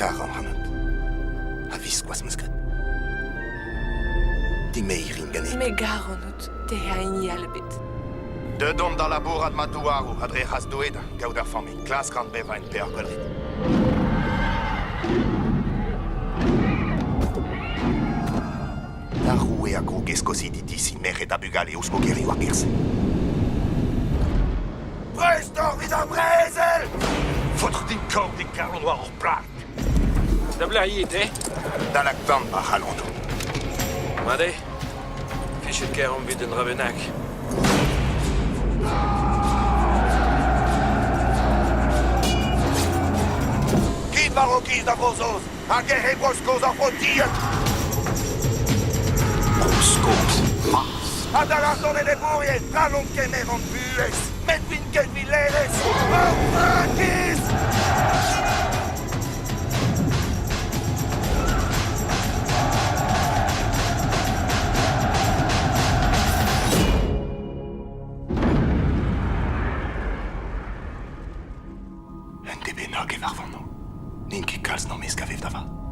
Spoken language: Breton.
Karan ac'hanout. A-viskoazh 'm eus graet. Dimeiñ 'rin ganit. Me gar ac'hanout, te ha hini all ebet. Deuet on da labourat ma douaroù ha dre c'hras Doue da gaout ar familh. Klask 'ran bevañ en peoc'h gwellret. Ar roue a groug e skozidi disi merc'hed ha bugale ouzh mogerioù ar gêr-se. Prest oc'h evit ar brezel ! Faotr din kaout e kalon war ur plad. Da belec'h eo te? Da lakaat ma c'halonoù. Mat eo. Fichet kaer omp evit un dra bennak. Kit war ho kiz da Vro-Saoz hag ec'h eo Bro-Skos ar frontier! Bro-Skos, mars! Ha da lâret d'an enebourien, n'hallont kemer hon buhez, met vint ket vilerezh! Ur frankiz! Un deiz bennak e varvan. N'int ket kalz n'am eus kavet da vat.